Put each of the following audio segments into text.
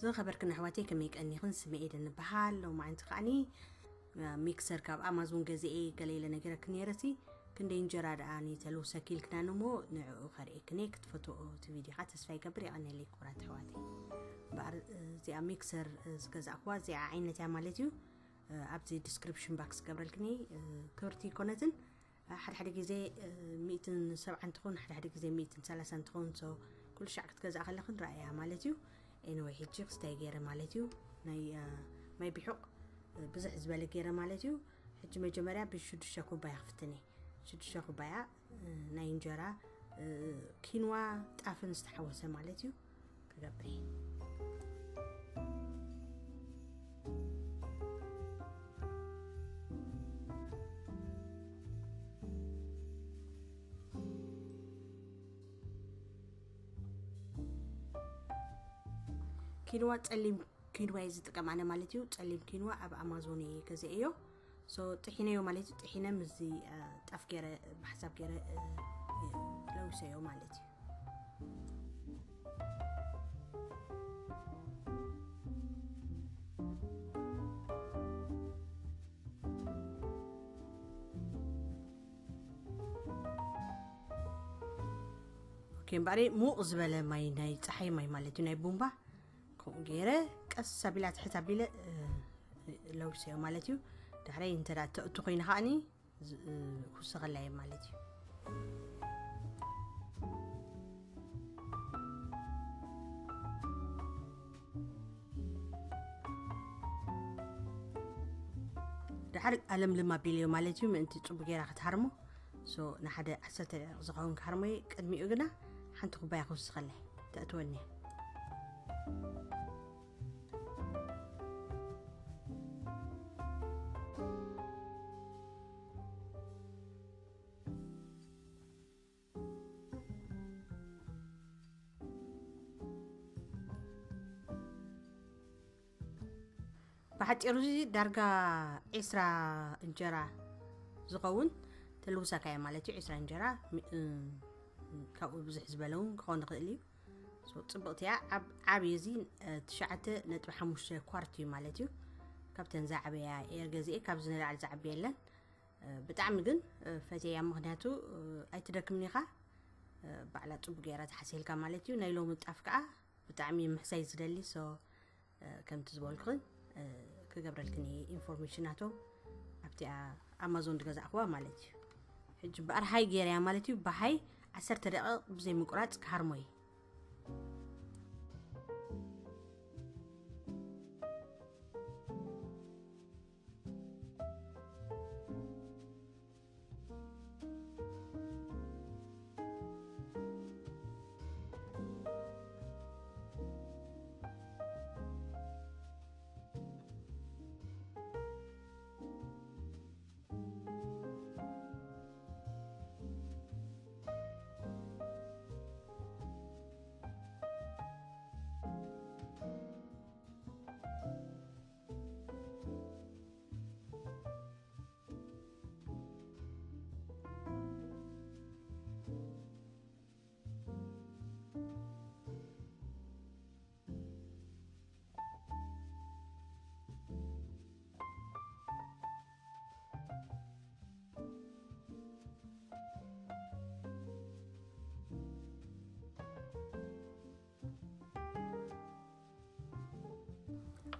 ዝኸበርክን ኣሕዋተይ፣ ከመይ ቀኒኽን? ስመ ኤደን እበሃል። ሎማዓንቲ ከዓኒ ሚክሰር ካብ ኣማዞን ገዚኤ ገለ ኢለ ነጊረክን ነይረሲ፣ ክንደይ እንጀራ ደኣ ንተልውሰኪ ኢልክናኒ እሞ ንዕኡ ከርእየክን እየ። ክትፈትዎ እቲ ቪድዮ ኸዓ ተስፋ ይገብር። የቐንየለይ ክቡራት ኣሕዋተይ። እምበኣር እዚኣ ሚክሰር ዝገዛእኩዋ እዚኣ ዓይነት እያ ማለት እዩ። ኣብዚ ዲስክሪፕሽን ባክስ ገብረልክኒ። ክብርቲ ይኮነትን ሓደ ሓደ ግዜ ሚእትን ሰብዓን ትኾን፣ ሓደ ሓደ ግዜ ሚእትን ሰላሳን ትኾን። ሶ ኩሉ ሻዕ ክትገዛእ ከለኽን ረኣያ ማለት እዩ። ኤኒወይ፣ ሕጂ ክስታይ ገይረ ማለት እዩ። ናይ ማይ ቢሑቕ ብዙሕ ዝበለ ገይረ ማለት እዩ። ሕጂ መጀመርያ ብሽዱሽተ ኩባያ ክፍትነ። ሽዱሽተ ኩባያ ናይ እንጀራ ኪንዋ ጣፍን ዝተሓወሰ ማለት እዩ ክገብር። ኪንዋ፣ ጸሊም ኪንዋ እየ ዝጥቀም ኣነ ማለት እዩ። ጸሊም ኪንዋ ኣብ ኣማዞን እየ ገዚኤዮ። ሶ ጥሒነዮ ማለት እዩ። ጥሒነ ምስዚ ጣፍ ገይረ ብሓሳብ ገይረ ለውሰዮ ማለት እዩ። ኦኬ፣ እምበኣር ሙቕ ዝበለ ማይ፣ ናይ ፀሓይ ማይ ማለት እዩ፣ ናይ ቡምባ፣ ከምኡ ገይረ ቀስ ኣቢላ ትሕት ኣቢለ ለውሰዮ ማለት እዩ። ድሕረይ እንተ ተእቱ ኮይነ ከዓኒ ክውስኸላ እየ ማለት እዩ። ድሓር ኣለምልም ኣቢለዮ ማለት እዩ፣ ምእንቲ ጽቡቅ ጌራ ክትሃርሞ። ሶ ንሓደ ዓሰርተ ደቂቕ ዝኸውን ክሃርሞ እየ። ቅድሚኡ ግና ሓንቲ ኩባያ ክውስኸለይ ተእትወኒ እያ። ብሓፂሩ እዚ ዳርጋ ዒስራ እንጀራ ዝኸውን ተልውሰካ እያ ማለት እዩ። ዒስራ እንጀራ፣ ሚ-፣ እ፣ ካብኡ ብዙሕ ዝበለ እውን ክኸውን ይኽእል እዩ። ሶ፣ ፅብቕቲ እያ። ዓብ-፣ ዓብዪ እዚ፣ እ፣ ትሽዓተ ነጥቢ ሓሙሽተ ኳርት እዩ ማለት እዩ። ካብተን ዝዓበያ እየ ገዚኤ፣ ካብዚ ንላዕሊ ዝዓቢ የለን። እ፣ ብጣዕሚ ግን፣ እ፣ ፈትየያ፣ ምኽንያቱ፣ እ፣ ኣይትደክምን ኢኻ። እ፣ ባዕላ ፅቡቅ ገይራ ትሓስየልካ ማለት እዩ። ናይ ሎሚ ጣፍ ከዓ ብጣዕሚ ምሕሳይ ዝደሊ። ሶ፣ እ፣ ከምቲ ዝበልኩኽን፣ እ፣ ክገብረልክን እየ ኢንፎርሜሽን ናቶም ኣብቲኣ ኣማዞን ዝገዛእኽዋ ማለት እዩ። ሕጂ ብኣር ሃይ ገይረያ ማለት እዩ። ብሃይ ዓሰርተ ደቂቕ ብዘይ ምቁራፅ ክሃርሞ እየ።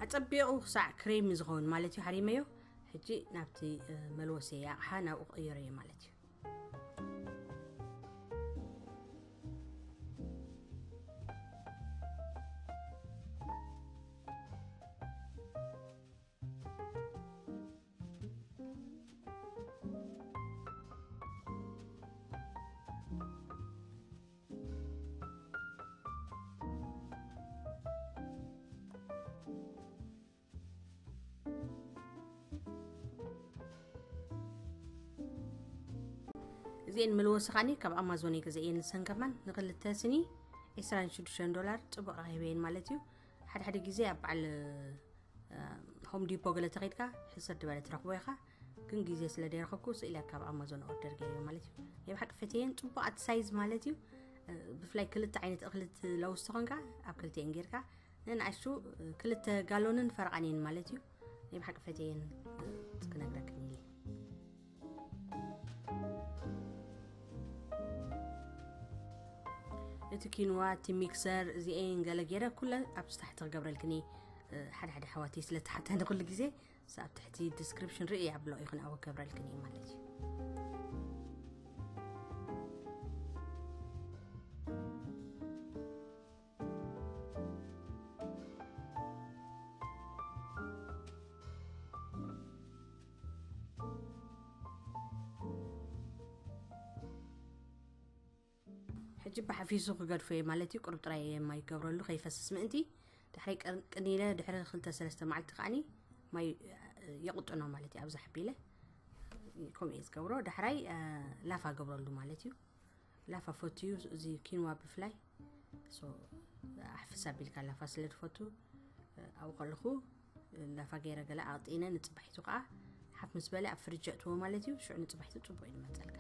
ኣጸቢቑ ክሳዕ ክሬሚ ዝኸውን ማለት እዩ፣ ሓሪመዮ። ሕጂ ናብቲ፣ እ፣ መልወሰይ ኣቕሓ ናብኡ ክቕይሮ እየ ማለት እዩ። እዚኤን መልወሲ ከዓኒ ካብ ኣማዞን እየ ገዛእየን። ንሰን ከማን ንክልተ ስኒ ዒስራን ሽዱሽተን ዶላር ጽቡቕ ረኺበየን ማለት እዩ። ሓደ ሓደ ግዜ ኣብ በዓል፣ እ፣ ሆም ዲፖ ገለ ተኸይድካ ሕስር ዝበለ ትረኽቦ ኢኻ። ግን ግዜ ስለ ዘይረኸብኩ ስኢለ ካብ ኣማዞን ኦርደር ገይረዮ ማለት እዩ። ናይ ብሓቂ ፈትየን፣ ጽቡቓት ሳይዝ ማለት እዩ። እ፣ ብፍላይ ክልተ ዓይነት እኽሊ ትለውስ ተኾንካ ኣብ ክልቲኤን ጌርካ ንንኣሽቱ ክልተ ጋሎንን ፈረቓን እየን ማለት እዩ። ናይ ብሓቂ ፈትየን ክነግረክን ኢለ። እቲ ኪንዋ፣ እቲ ሚክሰር፣ እዚኤን ገለ ገይረ ኩለ ኣብ ታሕቲ ክገብረልክኒ። ሓደ ሓደ ሓዋቲ ስለ ተሓተኒ ኩሉ ግዜ፣ ሳ ኣብ ትሕቲ ዲስክሪፕሽን ርኢ ኣብሎ ይኹን ኣብኡ ክገብረልክን እዩ ማለት እዩ። ሕጂ ብሓፊሱ ክገድፎ እየ ማለት እዩ። ቁሩብ ጥራይ እየ ማይ ክገብረሉ ከይፈስስ ምእንቲ። ድሕሪ ቅን-፣ ቅኒለ ድሕሪ ክልተ ሰለስተ መዓልቲ ከዓኒ ማይ የቕጥኖ ማለት እዩ። ኣብዛ ሓቢለ ከምኡ እየ ዝገብሮ። ዳሕራይ ላፋ ገብረሉ ማለት እዩ። ላፋ ፈትዩ እዚ ኪንዋ ብፍላይ። ሶ፣ ኣሕፍስ ኣቢልካ ላፋ ስለ ዝፈቱ፣ ኣብኡ ከለኹ ላፋ ገይረ ገለ ኣቕጢነ፣ ንጽባሒቱ ከኣ ሓፍ ምስ በለ ኣብ ፍሪጅ የእትዎ ማለት እዩ። ሽዑ ንጽባሒቱ ጽቡቕ እዩ ዝመጸልካ።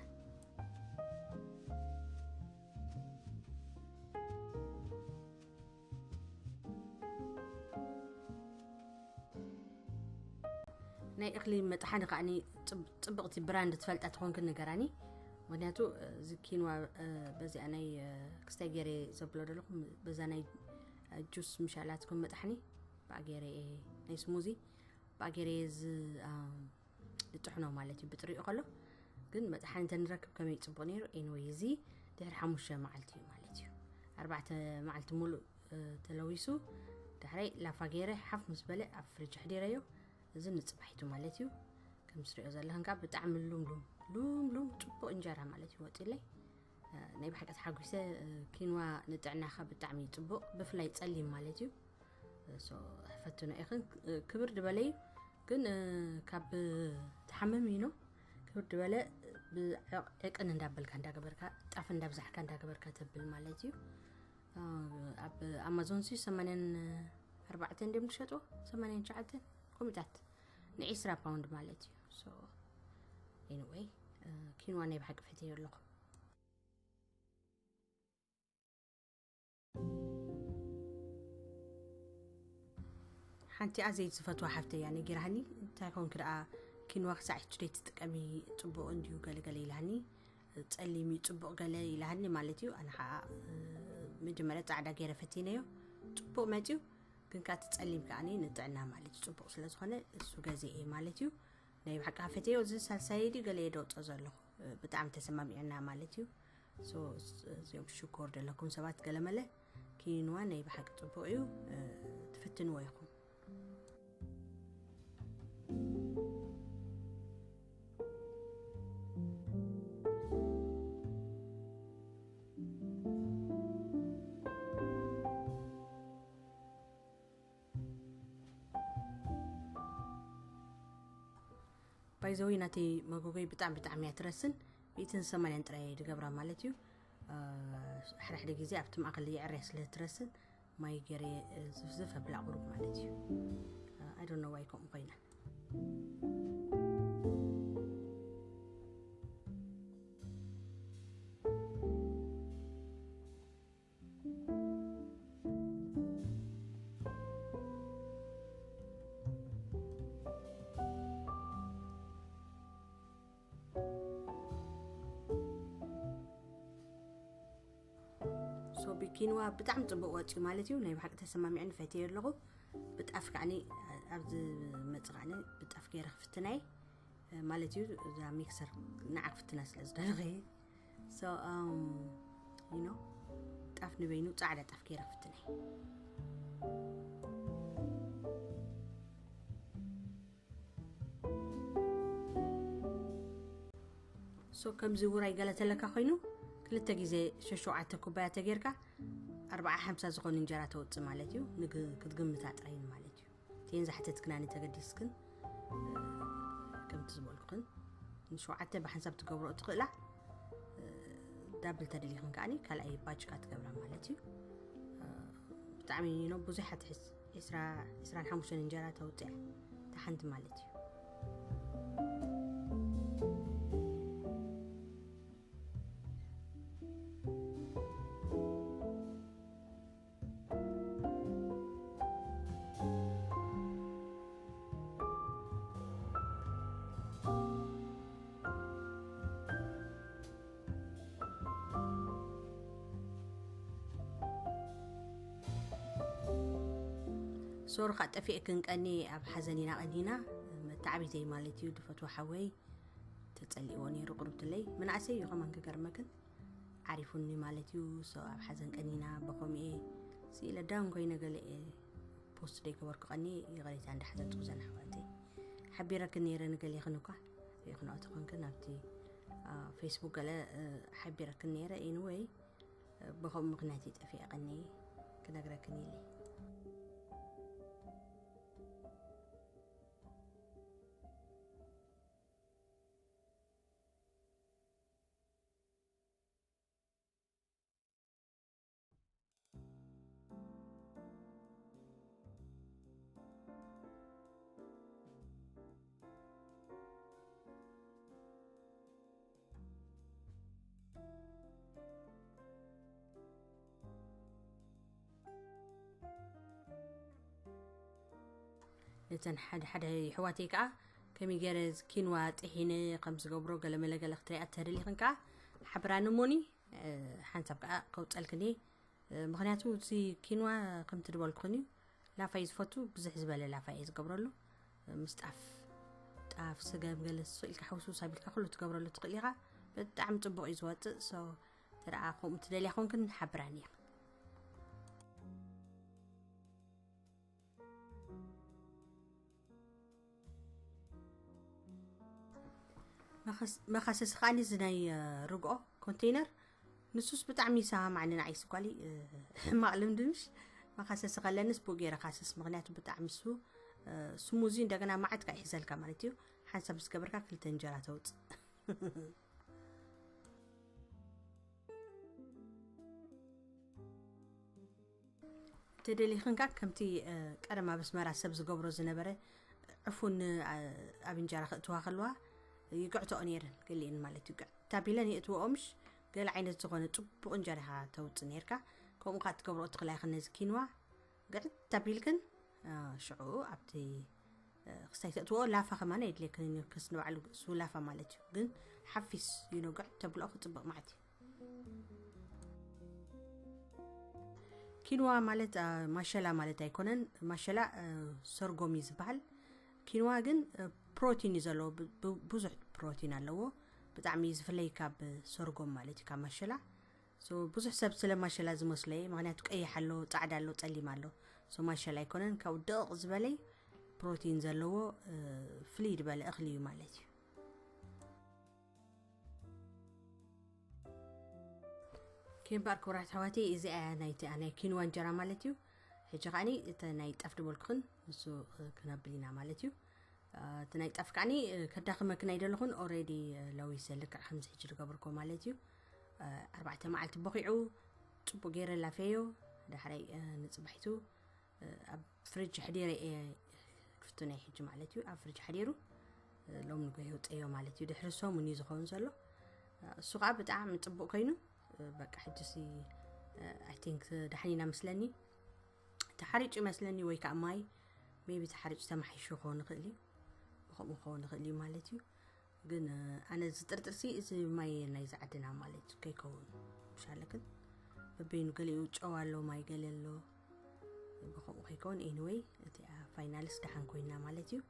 ናይ እኽሊ መጥሓኒ ከዓኒ ጽብ-፣ ጽብቕቲ ብራንድ ትፈልጣ ትኾንክን ንገራኒ። ምኽንያቱ፣ እዚ ኪንዋ፣ በዚኣ ናይ፣ ክስታይ ገይረ ዘብሎ ዘለኹ፣ በዛ ናይ ጁስ ምሻላትኩም መጥሓኒ፣ ብኣ ገይረ እየ፣ ናይ ስሙዚ፣ ብኣ ገይረ እየ ዝ-፣ ዝጥሕኖ ማለት እዩ፣ ብጥሪኡ ከሎ። ግን መጥሓኒ እንተንረክብ ከመይ ጽቡቕ ነይሩ። ኤኒወይ፣ እዚ ድሕሪ ሓሙሽተ መዓልቲ እዩ ማለት እዩ። ኣርባዕተ መዓልቲ ሙሉእ ተለዊሱ፣ ዳሕራይ ላፋ ገይረ ሓፍ ምስ በለ ኣብ ፍሪጅ ኣሕዲረዮ። እዚ ንጽባሒቱ ማለት እዩ። ከም ትሪኦ ዘለኽን ከኣ ብጣዕሚ ሉምሉም፣ ሉምሉም ጽቡቕ እንጀራ ማለት እዩ ወጺለይ። ናይ ብሓቂ ተሓጒሰ። ኪንዋ ንጥዕናኻ ብጣዕሚ እዩ ጽቡቕ፣ ብፍላይ ጸሊም ማለት እዩ። ሶ፣ ፈትኖ ኢኽን። ክብር ድበለ እዩ፣ ግን ካብ ትሓምም እዩ ነው። ክብር ድበለ፣ ብዕቕ-፣ ዕቅን እንዳበልካ እንዳገበርካ፣ ጣፍ እንዳብዛሕካ እንዳገበርካ ተብል ማለት እዩ። ኣብ ኣማዞን ሲ ሰማንያን ኣርባዕተን ድዮም ዝሸጡ፣ ሰማንያን ትሽዓተን ኮሚታት ንዒስራ ፓውንድ ማለት እዩ። ሶ፣ ኤኒወይ፣ ኪንዋ ናይ ብሓቂ ፈትየዮ ኣለኹ። ሓንቲ ኣዘይ ዝፈትዋ ሓፍተይ እያ ነጊራኒ። እንታይ ኮንክ ደኣ ኪንዋ ክሳዕ ሕጂ ደይ ትጥቀሚ፣ ጽቡቕ እንድዩ ገለ ገለ ኢላኒ። ጸሊም እዩ ጽቡቕ ገለ ኢላኒ ማለት እዩ። ኣነ ኸኣ፣ እ፣ መጀመርያ ጻዕዳ ገይረ ፈቲነዮ። ጽቡቕ መጽዩ፣ ግን ከኣ እቲ ጸሊም ከኣ ንጥዕና ማለት እዩ ጽቡቕ ስለ ዝኾነ እሱ ገዚኤ ማለት እዩ። ናይ ብሓቂ ፈትየዮ። እዚ ሳልሳይ ድዩ ገለ እየ ደውጾ ዘለኹ። እ፣ ብጣዕሚ ተሰማሚዕና ማለት እዩ። ሶ፣ እስ-፣ እዚኦም ሽኮር ዘለኩም ሰባት ገለመለ ኪንዋ ናይ ብሓቂ ጽቡቕ እዩ። እ፣ ትፍትንዎ ኢኹም። ባይዘወይ ናተይ መጎጎይ ብጣዕሚ ብጣዕሚ እያ ትረስን። ሚእትን ሰማንያን ጥራይ እየ ዝገብራ ማለት እዩ። እ፣ ሕደ ሕደ ግዜ ኣብቲ ማእከል የዕርያ ስለ ትረስን ማይ ገይረ፣ እ፣ ዝፍዝፍ ኣብላ ቁሩብ ማለት እዩ። እ፣ I don't know why ከምኡ ኮይና። ሶ ብኪንዋ ብጣዕሚ ጽቡቕ ወጺኡ ማለት እዩ። ናይ ብሓቂ ተሰማሚዕኒ ፈትየ ኣለኹ። ብጣፍ ከዓኒ ኣብዚ መጽእ ከዓኒ ብጣፍ ገይረ ክፍትናይ ማለት እዩ። እዛ ሚክሰር ንዓ ክፍትና ስለ ዝደለኹ እየ። ሶ፣ um, you know፣ ጣፍ ንበይኑ ጻዕዳ ጣፍ ገይረ ክፍትናይ። ሶ፣ ከምዚ ውራይ ገለ ተለካ ኮይኑ፣ ክልተ ግዜ ሸሸውዓተ ኩባያ ተጌርካ፣ ኣርብዓ ሓምሳ ዝኾኑ እንጀራ ተውጽእ ማለት እዩ። ንግ-፣ ክትግምታ ጥራይ ማለት እዩ። እተን ዝሓተትክናኒ ተገዲስክን፣ ከምቲ ዝበልኩኽን፣ ንሸውዓተ ብሓንሳብ ትገብሮ ትኽእላ፣ ዳብል ተደሊኽን ከዓኒ ካልኣይ ባችካ ትገብራ ማለት እዩ። ብጣዕሚ ነው ብዙሕ ኣትሕዝ። ዒስራ፣ ዒስራን ሓሙሽተን እንጀራ ተውፅያ፣ እታ ሓንቲ ማለት እዩ። ሶሪ ካ ጠፊእክን ቀኒ ኣብ ሓዘን ኢና ቀኒና። መተዓቢተይ ማለት እዩ ድፈትዎ ሓወይ ተጸሊእዎ ነይሩ ቅሩብትለይ ምናእሰይ እዩ ከማን ክገርመክን ዓሪፉኒ ማለት እዩ። So ኣብ ሓዘን ቀኒና በኸምኡ እየ ስኢለ ዳን ኮይነ ገለ እየ ፖስት ደይገበርኩ ቀኒ ይቕሬታ እንዳሓተትኩ ዘን ኣሕዋተይ ሓቢረክን ነይረ ንገሌኽን እኳ ይኽንኦ ተኾንክን ኣብቲ ፌስቡክ ገለ ሓቢረክን ነይረ። Anyway ብኸምኡ ምኽንያት ይጠፊአ ቀኒ ክነግረክን ኢለ። ነተን ሓደ ሓደ ይሕዋተይ ከዓ ከመይ ገይረ ኪንዋ ጥሒነ ከም ዝገብሮ ገለመለ ገለ ክትሪኣ ተደሊኽን ከዓ ሓብራኒ እሞኒ። ሓንሳብ ከዓ ከውፀልክን እየ። ምኽንያቱ እዚ ኪንዋ ከምቲ ዝበልኩኽን እዩ ላፋ እዩ ዝፈቱ። ብዝሕ ዝበለ ላፋ እየ ዝገብረሉ። ምስ ጣፍ ጣፍ ስገም ገለ ስቕ ኢልካ ሕውስውስ ኣቢልካ ኩሉ ትገብረሉ ትኽእል ኢኻ። ብጣዕሚ ፅቡቕ እዩ ዝወፅእ። So ተደኣ ከምኡ ትደልያ ኮንክን ሓብራኒ እየ። መኸሰሲ ከዓኒ እዚ ናይ ርግኦ ኮንቴይነር ንሱስ ብጣዕሚ ይሰማማዕኒ ንዓይስ ጓሊ። ሕማቕ ልምዲ ምሽ መኸሰሲ ከለንስ ብኡ ገይረ ካስስ ምክንያቱ ብጣዕሚ እሱ ስሙዚ እንደገና ማዓት ካ ይሕዘልካ ማለት እዩ። ሓንሳብ ምስ ገበርካ ክልተ እንጀራ ተውፅእ። ተደሊኽንካ ከምቲ ቀደም ኣብ ኣስመራ ሰብ ዝገብሮ ዝነበረ ዕፉን ኣብ እንጀራ ክእትዋ ከለዋ ይግዕትኦ ነይረን ገሊአን ማለት እዩ። ግዕት ኣቢለን የእትወኦ ምሽ ገለ ዓይነት ዝኾነ ፅቡቕ እንጀራ ኢኻ ተውፅእ ነይርካ። ከምኡ ካ ትገብርኦ ትኽእላ ኢኽን ነዚ ኪንዋ ግዕት ኣቢልክን ሽዑ ኣብቲ ክስታይ ተእትወኦ ላፋ ከማን የድልየክን እዩ። ከስ ንባዕሉ እሱ ላፋ ማለት እዩ። ግን ሓፊስ ይኖግዕ ተብልኦ ክፅብቕ ማለት እዩ። ኪንዋ ማለት ማሸላ ማለት ኣይኮነን። ማሸላ ሰርጎም እዩ ዝበሃል። ኪንዋ ግን ፕሮቲን እዩ ዘለዎ። ብዙሕ ፕሮቲን ኣለዎ። ብጣዕሚ እዩ ዝፍለይ ካብ ሰርጎም ማለት እዩ ካብ ማሸላ። ብዙሕ ሰብ ስለ ማሸላ ዝመስሎ እየ። ምክንያቱ ቀይሕ ኣሎ፣ ፃዕዳ ኣሎ፣ ፀሊም ኣሎ። ማሸላ ኣይኮነን። ካብኡ ደቕቕ ዝበለይ ፕሮቲን ዘለዎ ፍልይ ዝበለ እኽሊ እዩ ማለት እዩ። ኪንባር ክብራት ኣሕዋተይ እዚኣ ናይቲ ናይ ኪንዋ እንጀራ ማለት እዩ። ሕጂ ከዓኒ እቲ ናይ ጣፍ ድበልኩኽን ንሱ ክነብል ኢና ማለት እዩ። እቲ ናይ ጣፍ ከዓኒ ከዳኽመክን ኣይደለኹን። Already ለዊሰ ልክዕ ከምዚ ሕጂ ዝገበርኮ ማለት እዩ። ኣርባዕተ መዓልቲ ቦኺዑ ፅቡቅ ገይረ ላፈዮ። ዳሕራይ ንፅባሒቱ ኣብ ፍሪጅ ሕዲረ እየ ክፍትኖ ሕጂ ማለት እዩ። ኣብ ፍሪጅ ሓዲሩ ሎም ንጎ የውፀዮ ማለት እዩ። ድሕሪ ሰሙን እዩ ዝኸውን ዘሎ። እሱ ከዓ ብጣዕሚ ፅቡቅ ኮይኑ በቃ ሕጂ ሲ I think ዳሕኒና መስለኒ። ተሓሪጭ ይመስለኒ ወይ ከዓ ማይ maybe ተሓሪጭ ተማሓይሹ ክኸውን ይኽእል እዩ። ብከምኡ ክኸውን ይኽእል እዩ ማለት እዩ። ግን ኣነ ዝጥርጥርሲ እዚ ማይ ናይ ዝዓድና ማለት እዩ ከይከውን ምሻለክን በበይኑ ገሊኡ ጨው ኣሎ ማይ ገለ ኣሎ። ብከምኡ ከይከውን anyway እቲኣ ፋይናልስ ደሓን ኮይና ማለት እዩ።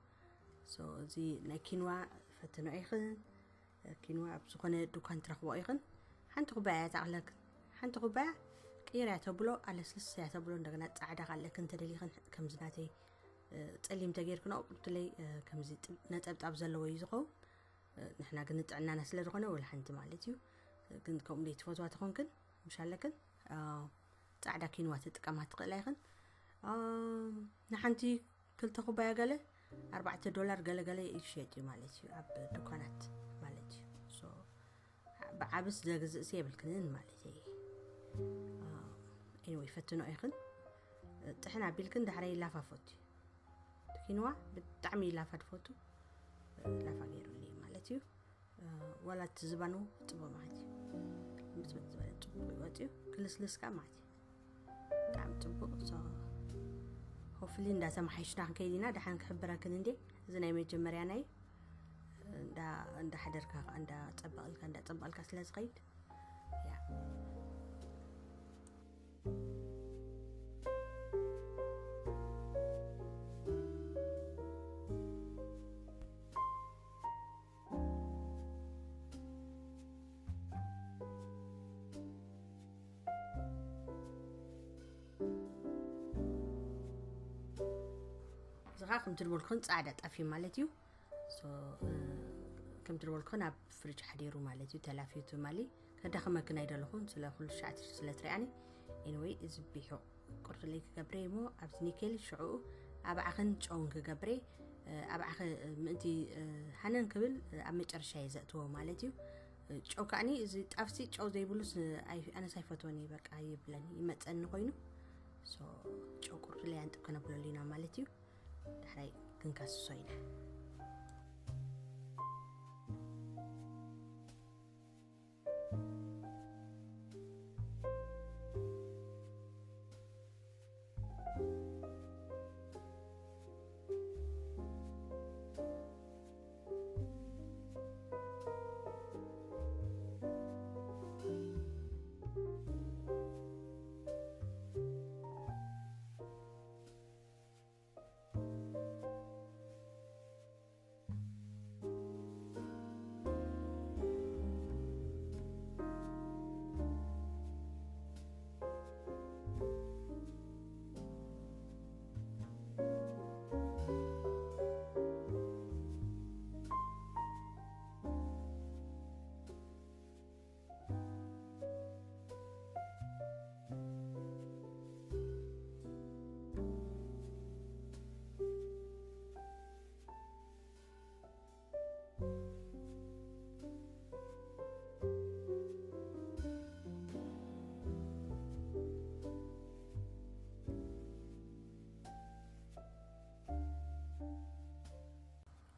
So እዚ ናይ ኪንዋ ፈትኖ ኢኽን ኪንዋ ኣብ ዝኾነ ድኳን ትረኽቦ ኢኽን ሓንቲ ኩባያ እያ ተቕለክን ሓንቲ ኩባያ ቅይር እያ ተብሎ ኣለስልስ እያ ተብሎ እንደገና ፃዕዳ ካለክን ተደሊኽን ከምዚ ናተይ ፀሊም ተጌርክን ኣቁርትለይ ከምዚ ነጠብጣብ ዘለዎ እዩ ዝኸውን። ንሕና ግን ንጥዕናና ስለ ዝኾነ ወላ ሓንቲ ማለት እዩ። ግን ከምኡ ደይ ትፈትዋ ተኾንክን ምሻለክን ፃዕዳ ኪንዋ ትጥቀማ ትኽእላ ኢኽን። ንሓንቲ ክልተ ኩባያ ገለ ኣርባዕተ ዶላር ገለገለ ይሸጥ እዩ ማለት እዩ ኣብ ድኳናት ማለት እዩ። ብዓብስ ዘግዝእሲ የብልክንን ማለት እዩ። Anyway ፈትኖ ኢኽን ጥሕን ኣቢልክን ዳሕራይ ላፋ ፈቱ። ኪንዋ ብጣዕሚ ላፋ ድፈቱ። ላፋ ገይሩኒ ማለት እዩ። ዋላ እቲ ዝባኑ ፅቡቅ ማለት እዩ። ምፅምፅ ዝበለ ፅቡቅ ይወፅ እዩ። ክልስልስ ከዓ ማለት እዩ። ብጣዕሚ ፅቡቅ። ሆፍሊ እንዳተመሓይሽና ክንከይድ ኢና። ደሓን ክሕብረክን እንዴ እዚ ናይ መጀመርያ ናይ እንዳሓደርካ እንዳፀበቕልካ እንዳፀበቕልካ ስለ ዝኸይድ ያ ከምቲ ዝበልኩን ፃዕዳ ጣፍ እዩ ማለት እዩ። So ከምቲ ዝበልኩን ኣብ ፍሪጅ ሓዲሩ ማለት እዩ፣ ተላፍዩ ትማሊ። ከዳኸመክን ኣይደለኹን ስለ ኩሉ ሻዕቲ ስለ ትሪኣኒ። Anyway እዚ ቢሑ ቁርጥለይ ክገብረ እሞ ኣብዚ ኒኬል ሽዑ ኣብ ዓኽን ጨውን ክገብረ። ኣብ ዓኽ ምእንቲ ሃነን ክብል ኣብ መጨረሻ እየ ዘእትዎ ማለት እዩ። ጨው ከዓኒ እዚ ጣፍሲ ጨው ዘይብሉስ ኣነስ ኣይፈትወን እየ፣ በቃ ይብለኒ ይመፀኒ ኮይኑ። So ጨው ቁርጥለይ ኣንጥብ ከነብለሉ ኢና ማለት እዩ። ዳሕራይ ክንካስሶ ኢና።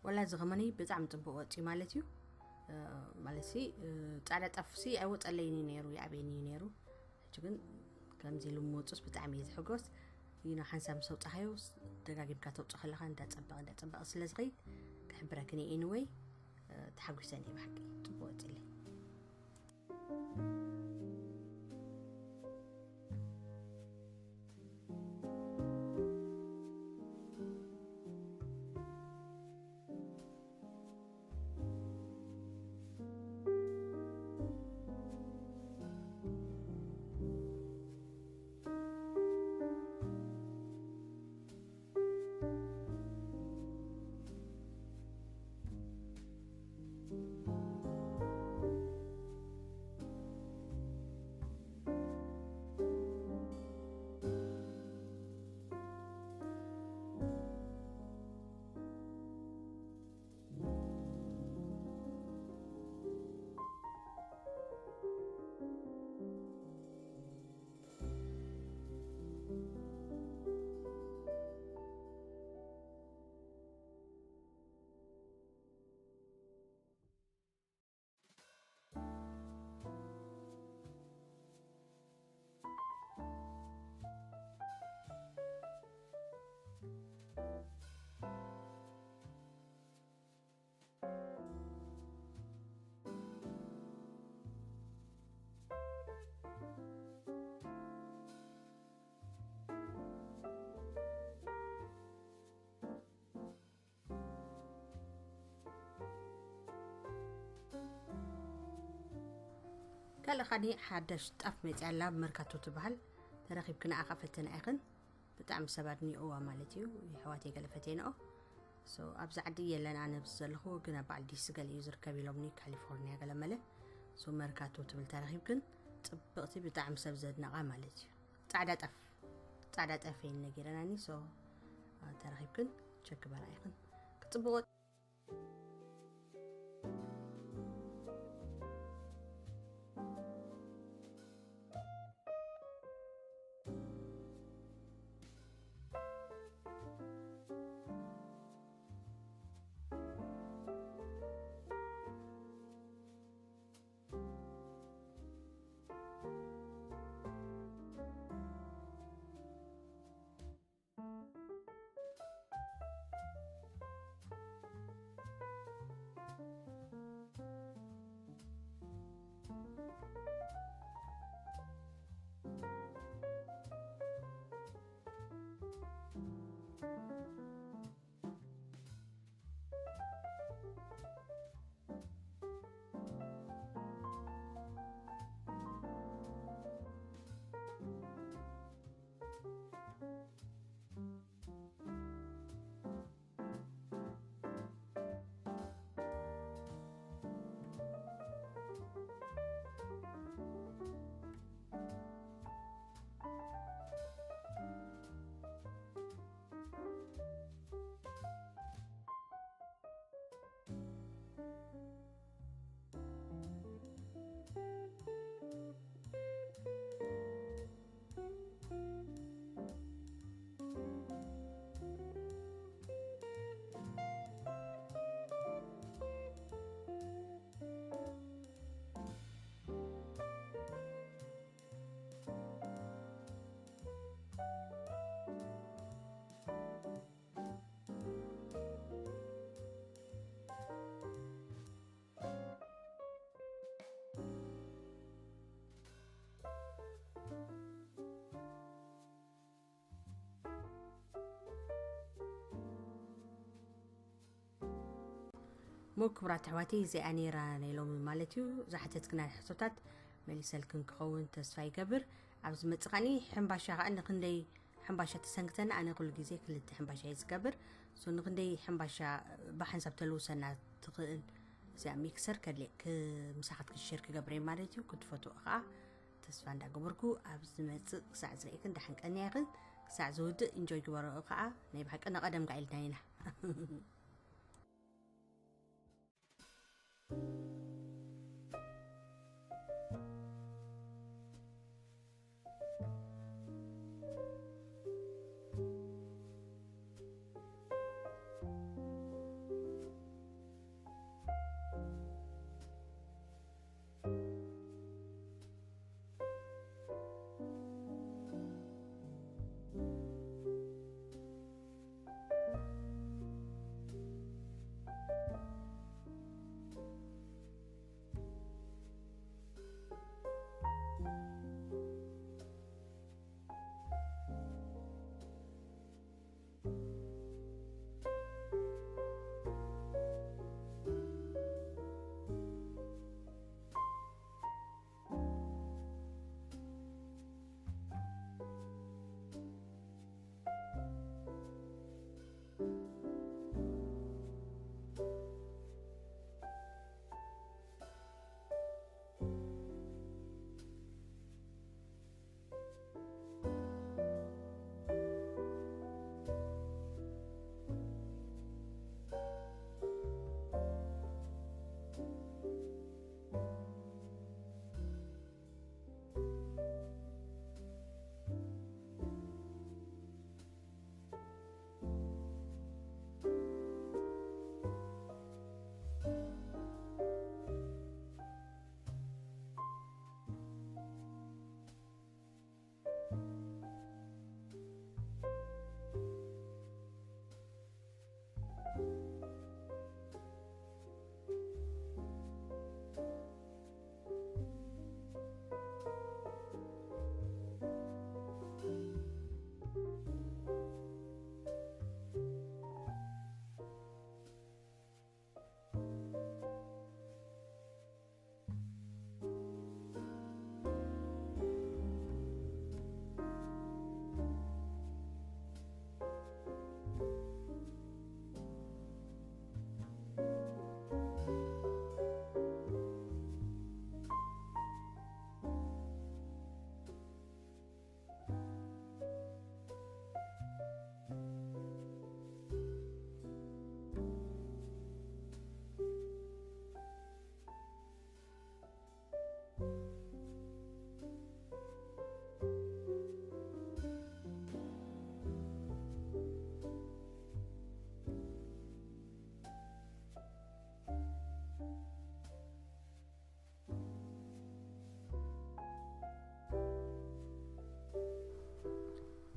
ወላ እዚ ከመኒ ብጣዕሚ ፅቡቅ ወፂ ማለት እዩ። ማለት ሲ ፃዕዳ ጣፍሲ ኣይወፀለይን እዩ ነይሩ፣ ይኣበየኒ እዩ ነይሩ። ሕጂ ግን ከምዚ ኢሉ ምወፁስ ብጣዕሚ እየ ዝሕጎስ። ይኖ ሓንሳብ ምስ ኣውፃኻዮ ደጋጊምካ ተውፅእ ከለካ እንዳፀበቐ እንዳፀበቐ ስለ ዝኸይድ ክሕብረክን እየ። Anyway ተሓጒሰን እየ ብሓቂ፣ ፅቡቅ ወፂለይ። ካልእ ኻኒ ሓዳሽ ጣፍ መፅያ ኣላ፣ መርካቶ ትበሃል። ተረኺብክን ንዓኻ ፈተና ኢኽን። ብጣዕሚ ሰብ ኣድኒቕዋ ማለት እዩ። የሕዋተይ ገለ ፈቴንኦ። So ኣብዚ ዓዲ የለን፣ ኣነ ኣብዚ ዘለኹ ግን ኣብ በዓል ዲሲ ገለ እዩ ዝርከብ ኢሎምኒ፣ ካሊፎርኒያ ገለ መለ። So መርካቶ ትብል ተረኺብክን፣ ፅብቕቲ፣ ብጣዕሚ ሰብ ዘድነቓ ማለት እዩ። ፃዕዳ ጣፍ ፃዕዳ ጣፍ እየን ነጊረናኒ። So ተረኺብክን ቸክ በላ ኢኽን ክፅብቆ። እሞ ክቡራት ኣሕዋተይ፣ እዚኣ ነይራ ናይ ሎሚ ማለት እዩ። ዝሓተትክና ሕቶታት መሊሰልክን ክኸውን ተስፋ ይገብር። ኣብ ዝመጽእ ከዓኒ ሕምባሻ ከኣ ንክንደይ ሕምባሻ ተሰንክተና? ኣነ ኩሉ ግዜ ክልተ ሕምባሻ እየ ዝገብር። ሶ ንክንደይ ሕምባሻ ብሓንሳብ ተልውሰና ትኽእል? እዚኣ ሚክሰር ከድልየ ክ-፣ ምሳኻ ክትክሽር ክገብር እየ ማለት እዩ። ክትፈትዎ ከኣ ተስፋ እንዳገበርኩ፣ ኣብ ዝመጽእ ክሳዕ ዝርእየክን ደሓን ቀንያ ኢኽን። ክሳዕ ዝውድእ ኢንጆይ ግበሮ። ከኣ ናይ ብሓቂ ንቐደም ከኣ ኢልና ኢና።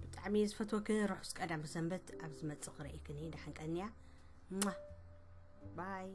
ብጣዕሚ እየ ዝፈትወክን። ርሑስ ቀዳመ ሰንበት። ኣብ ዝመጽእ ክርእየክን እየ። ደሓን ቀንያ። ሟ። ባይ።